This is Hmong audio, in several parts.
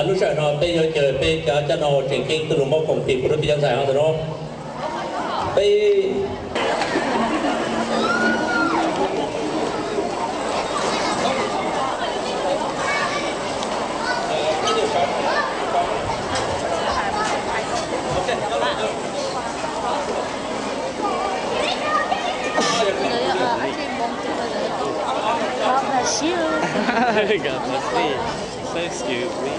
Lub sij hawm no peb yuav caw peb cov coj no tseem ceeb tuaj mus muab koom tis pub rau peb cov ntxhais hov ntawm no. Peb God bless you. God bless you. Excuse me.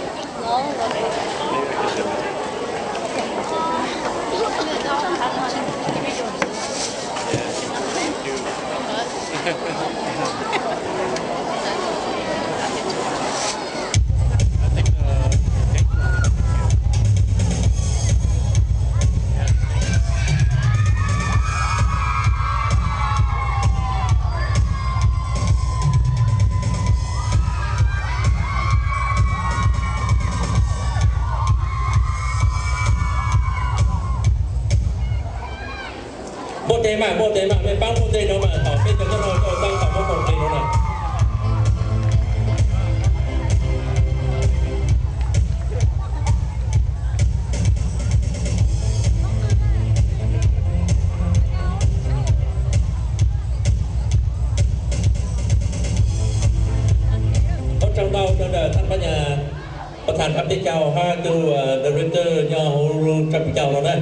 Npuaj tes mas, npuaj tes mas, mej paab npuaj tes no mas, tom peb cov nyob no tau tau tom muab koom tes no na. Ua tsaug ntau rau ntawm thab pab nyas, pas thas thab peb caug hab tug director nyob hauv lub tsab peb caug no na.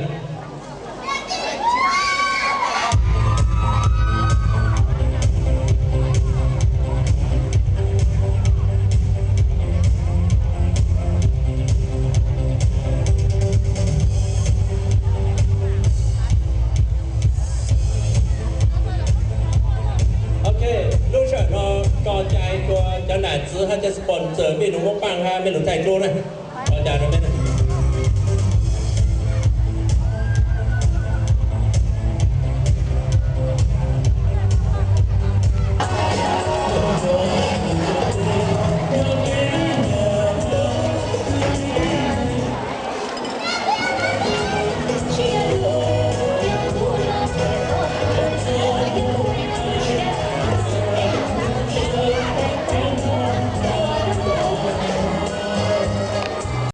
Ok, lub sij hawm no tso cai rua cov nam txwv hab cov sponsor mej lug muab paaj hab mej lug thaij duab na. Tso cai rua mej na.